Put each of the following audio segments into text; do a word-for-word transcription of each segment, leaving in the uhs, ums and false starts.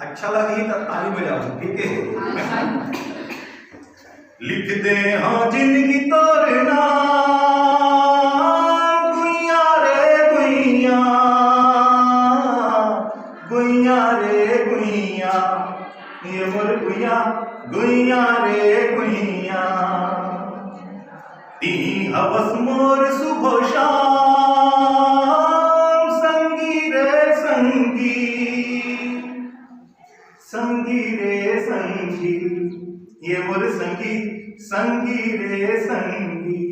अच्छा लगही त ताली बजाओ, ठीक है? लिख दे हाँ जिंदगी तोर नाम, गुइया रे गुइया, गुइया रे गुइया, ये मोर गुइया, गुइया रे गुइया। ती हवस मोर सुबह शाम, संगी रे संगी, संगी रे संगी, ये मोर संगी, संगी रे संगी।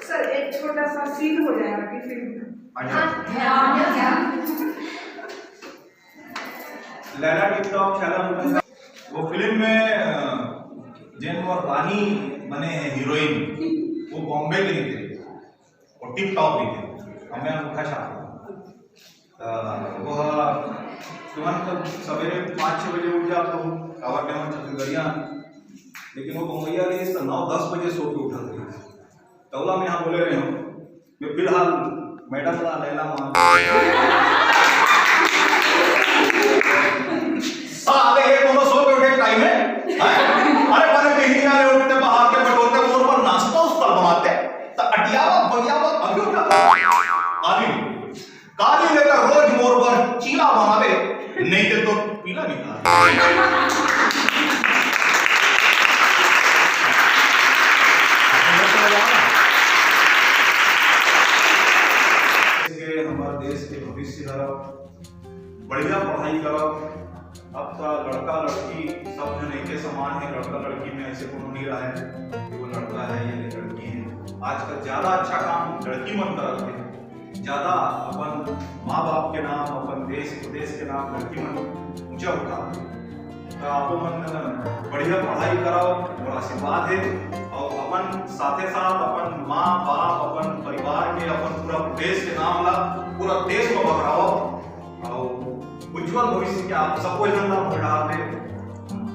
सर, एक छोटा सा सीन हो जाए आपकी फिल्म में। अच्छा। हाँ, हाँ, हाँ। Laila tip top, Shaila Mukherjee. वो फिल्म में, अ, जेन मोर रानी बने हे हीरोइन, वो बॉम्बे के रहिथे, वो टिप टॉप रहिथे, हमें अंगूठा छाप। त वो ह-, तुरंत सवेरे पाँच छः बजे उठ जात हो, काबर के हम छत्तीसगढ़िया, लेकिन वो बम्बईया रहिस त नौ दस बजे सो के उठत रहिस। तौला में यहाँ बोले रहे हूँ, मैं फिलहाल मैडम ला लैला मान। साले, ये कोनो सो के उठे टाइम है? हैं? अरे, बने कहीं जाने उठते, बाहर के बटोरते, मोर पर नाश्ता उस्ता बनाते, त अटियावा, बगियावा, अभी उठा। काली, काली लेकर रोज मोर पर चीला बनावे, नहीं ते तो पीला निकाल। के हमारे देश के भविष्य है, बढ़िया पढ़ाई करब। अब तो लड़का लड़की सब जन एके समान है, लड़का लड़की में ऐसे कोनो नहीं रहा है कि वो लड़का है या ये लड़की है। आजकल ज्यादा अच्छा काम लड़की मन करत है, ज्यादा अपन माँ बाप के नाम, अपन देश प्रदेश के नाम लड़की मन ऊंचा उठावत है। तो आप मन बढ़िया पढ़ाई कराओ और आशीर्वाद है, और अपन साथे साथ अपन माँ बाप, अपन परिवार के, अपन पूरा प्रदेश के नाम ला पूरा देश में बखराओ, और उज्जवल भविष्य के आप सबको जन ला बढ़ावे।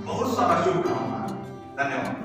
बहुत सारा शुभकामना। धन्यवाद।